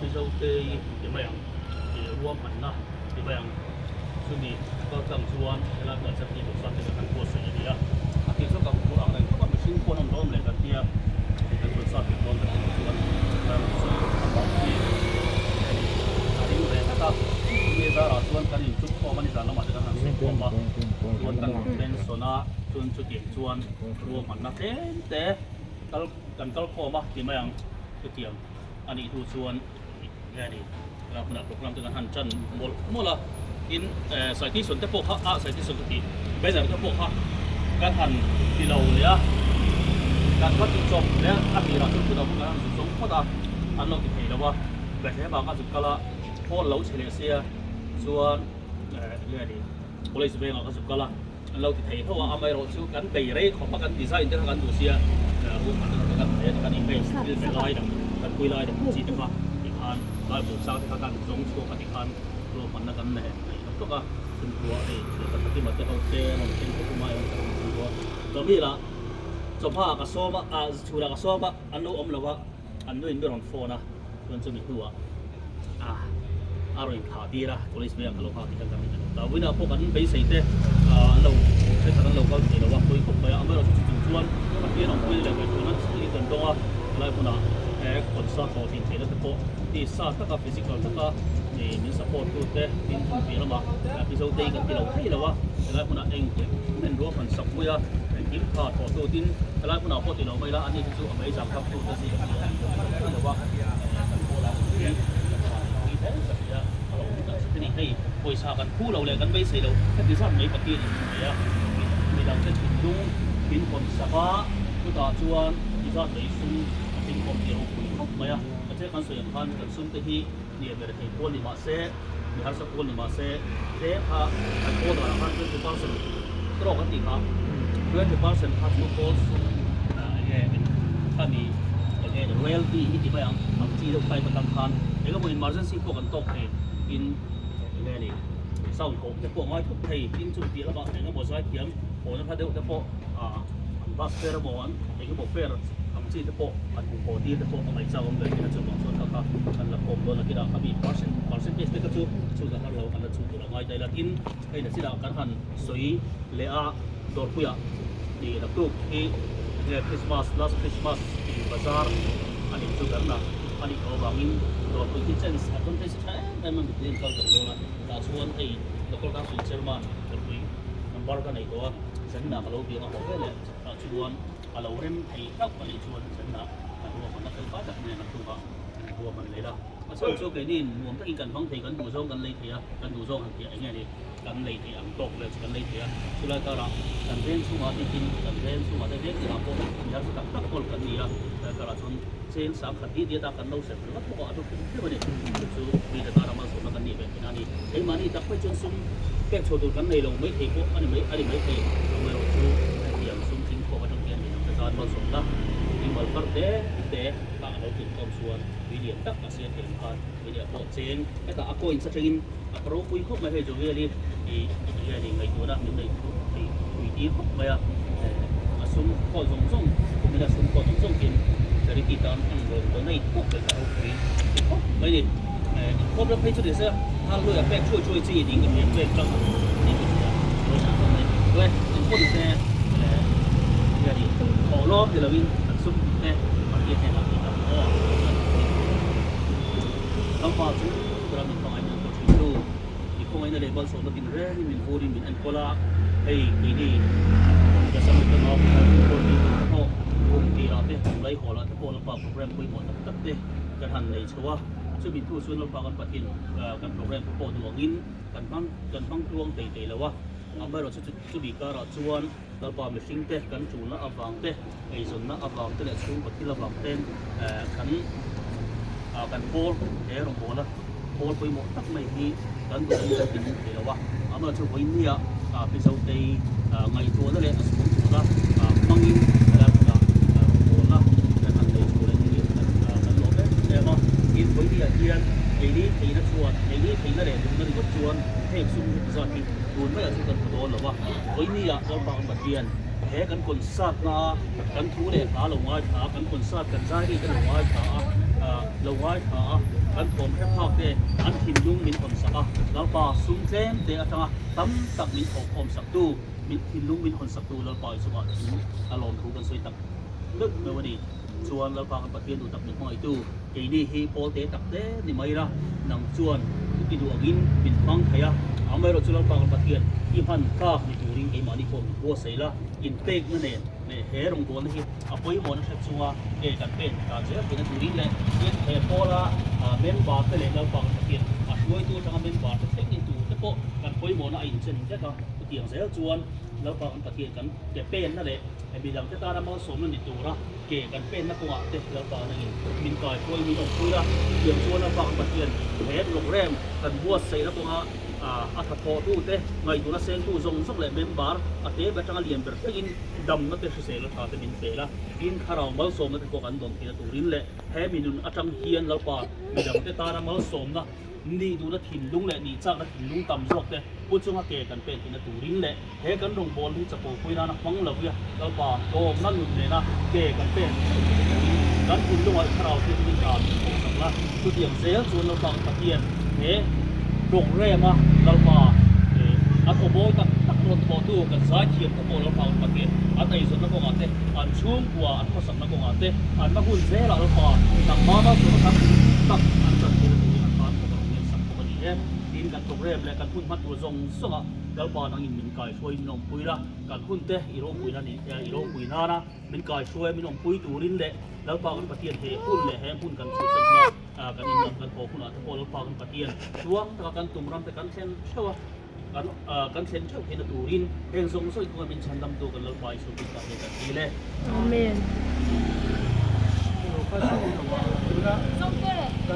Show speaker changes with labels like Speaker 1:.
Speaker 1: Mizote hi ti mai ang ih ruahmanna ti mai ang chumi kal tlang chuan helai hmunah chuan tih duhsat te kan han buatsaih a ni a, a tih chu kan phur ang reng khawp a mihring pawh an awm dawn leh kan tia hei kan rawn sat leh dawn tak erawh chuan helai rawn sawi amah hi a ni a ring ve tlat a, chumi zarah chuan kan inchuk khawm a ni zan lamah te kan han sawi khawm a chuan kan rawn pension a chuan chutiang chuan ruahmanna tlem te kal kan kal khawm a ti mai ang chutiang a nih hnu chuan nge ni helai hmunah program te kan han tan mawlh mawlh a tin eh citation te pawh kha ah citation ka tih banner te pawh kha kan han ti lo leh a kan va ti chawp leh a a tirah chuan chutah pawh kan han zuk zawng phawt a an lo ti thei lo a Bethlehem ah ka zuk kal a hall lo chhe leh sia chuan eh nge ni college vengah ka zuk kal a. An lo ti thei ho a, amaherawh chu kan bei rei khawp a, kan design te kha kan duh sia, room khat te kha kan nei a, kan invest thil ve lai dang, kan pui lai dang chi te kha tikhan Bible chang te kha kan zawng chhuak a tikhan ruahmanna kan nei nei hlawk hlawk a, chhunhluah hei lehkha Fatima te ho te an rawn thleng khawp a, an rawn chhunhluah Camille ah chawhma ah ka sawm a, ah chhunah ka sawm a, an lo awm lo a. An nuin mi rawn phone a, chuan chumi hnuah ah a rawn inthlah tir a, police mai ang ka lo nghak tih khan kan rin ta. Vawiinah pawh kan beisei te an lo thenkhat an lo kal thei lo a, pawi khawp mai a, amaherawhchu chu chung chuan Pathian awmpui leh ngaihtuahna nasa takin kan dawng a, helai hmunah he concert hlawhtlin theihna te pawh tisa taka physical taka min support tu te tin chumi lamah Mizotei kan ti lo thei lo a, helai hmunah engkim min ruahman sak pui a, engkim tha thawh tu tin helai hmunah pawh ti lo mai la, ani hi chu a mei zang kap tu te zing a ni a, kan ti lo thei lo a, kan pawl ah chu hi kan tha leh pui hle ka ti a, a lo awm tak zet a ni. Hei pawisa kan phu lo leh kan beisei lo heti zat mai Pathian in min nei a, midang te thinlung min hawn sak a, chutah chuan ti zat mai sum a tling khawm tih a ropui khawp mai a, ka che kan sawi ang khan kan sum te hi hniam ber thei pawl ni mah se, Mi harsa pawl ni mah se, tlem kha kan pawl danah khan 20% trawk an tih kha, 20% kha chu pawl sum enge khami enge royalty hi ti mai ang, ang chi deuh type atang khan engemaw emergency pawh kan tawk thei tin enge ni sound hawh te pawh ngai thut thei tin chu piah lamah engemaw zaithiam hawhna hla deuh te pawh an bus fare emaw an engemaw fare Ang chi te pawh an hmu haw tir te pawh a ngaihchak awm ve thin a, chuvang chuan kha kha kan la khawm dawn a, kinah khami percent percentage te kha chu chhut a har lo kan la chhut tur a ngai daih la, tin hei na chinah kan han sawi leh a dawrpuiah ih naktuk hi nge Christmas last Christmas ih bazar a nih chu berna a nih tawh avangin dawrpui hi chance advantage a tha em em a mipui an kal tawh dawn a, tah chuan hei local council chairman dawrpui number ka nei tawh a, zaninah ka lo biak a haw veleh tah chuan. A lo rem thei hlauh a nih chuan zanah kan ruahmanna fel fai tak nen a tluk a, ruahman lei la. A chhan chu keiniin nuam takin kan hmang thei, kan duh zawng kan lei thei a, kan duh zawng han tih eng nge ni, kan lei thei ang tawk vel chu kan lei thei a. Chulai karah kan veng chhungah bikin kan veng chhungah te veng tirah pawh mi harsa tak tak pawl kan ni a, chulai karah chuan cheng sang khat diat diat a kan lo sem ringawt bawk a, a hlu hrim hrim a ni. Chu chu mite tana malsawmna kan nih ve theihna a ni. Keimahni tak phei chuan sum pek chho tur kan nei lo mai thei pawh a ni mai a ni mai thei. Amaherawhchu hetiang sum tling khawm atang hian midang te tan malsawmna tihmal far te te kha a lo tlin khawm chuan tui lian tak a siam thei ang khan tui leh pawh cheng hetah a coins atangin a ropui khawp mai hei Joel hi ih hian ih ngaihtuahna min nei thei pui tir khawp mai a a sum khawl zawng zawng kumina sum khawl zawng zawng tin charity tan an rawn donate khawp mai kha a ropui khawp mai ni inkhawm lam phei chu ni se hal luia pek thuai thuai chi ding ka hriat pek tlang a ni ka hria ropui khawp mai chuan inkhawm se hian ih thawh lawm ni lovin kan sum te Pathian hnenah tih tak aw Lalpa chu ram in hmangaih min kawt thin tu i khawngaihna leh malsawmna tin rengin min vurin min enkawl a, hei keini ka sam te nau kan enkawl tih tur te pawh kum tirah te kum laihawlah te pawh Lalpa program pawimawh tak tak te kan han nei chho a, chumi thu chuan Lalpa kan Pathian kan program te pawh duh angin kan hmang kan hmang tluang thei thei lo a, amaherawh chu chumi karah chuan Lalpa mihring te kan tulna avang te eizawnna avang te leh chhungkaw thil avang ten kan kan pawl he rawngbawla pawl pawimawh tak mai hi kan duh in kan tinung thei lo a, amaherawhchu vawinia Mizotei ngaihtuahna leh a chhungtuahna hmangin helai hmunah rawngbawlna kan han nei chho leh hi kan lawm em em a, tin vawinia hian keini theihna chuan keini theihna leh duhna ringawt chuan heng sum heti zat hi tun maiah chu kan hmu dawn lo a, vawinia Lalpa kan Pathian. He kan concert na a kan thu leh hla lo ngaithla a, kan concert kan zai ri te lo ngaithla a, lo ngaithla a, kan thawm hre phak te an thinlung min hawn sak a, Lalpa sum tlem te atanga tam tak min thawhkhawm sak tu, min thinlung min hawn sak tu Lalpa i chungah thin a lawm thu kan sawi tak meuh meuh a ni. Chuan Lalpa kan Pathian duh tak min hmangaihtu keini hi pawl te tak te ni mai ila, nang chuan i duh angin min hmang thei a, amaherawhchu Lalpa kan Pathian i hman tlak ni turin keimahni pawh min buatsaih la, inpekna nen leh he rawngbawlna hi a pawimawhna hre chunga ke kan pen dan zel theihna turin leh tin he pawla member te leh Lalpa kan Pathian a hruaitu atanga member te thleng in tur te pawh kan pawimawhna a inchen vek a, chutiang zel chuan Lalpa kan Pathian kan ke penna leh Midang te tana malsawmna ni tura ke kan penna kawngah te Lalpa nangin min kaihruai min awmpui a, chutiang chuan Lalpa kan Pathian he program kan buatsaihna kawnga a thathawhtu te, ngaihtuahna sengtu zawng zawng leh member a te ber atanga lian ber thlengin damna te hrisel a tha te min pel a, tin thlarau malsawmna te pawh kan dawn theihna turin leh he minun atang hian Lalpa midang te tana malsawmna nih duhna thinlung leh nih chakna thinlung tam zawk te pu chunga ke kan pen theihna turin leh He kan rawngbâwl hi chapo pui nana hmang lo ia Lalpa tlawmna nun nena ke kan pen theuh theuh turin kan thinlungah i thlarau thianghlim hna min thawh sak la. Chutiang zel chuan Lalpa kan Pathian he programme-a Lalpa an awmawi tak tak rawn thawhtu kan zaithiam te pawh Lalpa kan Pathian an eizawnna kawngah te, an chhungkua an khawsakna kawngah te, an hma hun zelah Lalpa nangmah malsawmna tam tak an chan theihna turin an tan thawk a rawn ngensak bawk a ni e. Tin, kan programme leh kan hun hman tur zawng zawngah Lalpa nangin min kaihruai min awmpui la, kan hun te i ropui na ni i ropui nana min kaihruai min awmpui turin leh Lalpa kan Pathian he hun leh he hmun kan chhuahsan huna kan inlam kan haw hunah te pawh Lalpa kan Pathian tluang taka kan tum ram te kan thlen theuh a, kan kan thlen theuh theihna turin heng zawng zawng kawngah min chhandam tu kan Lalpa Isua Krista hmel kan ti le.
Speaker 2: Amen.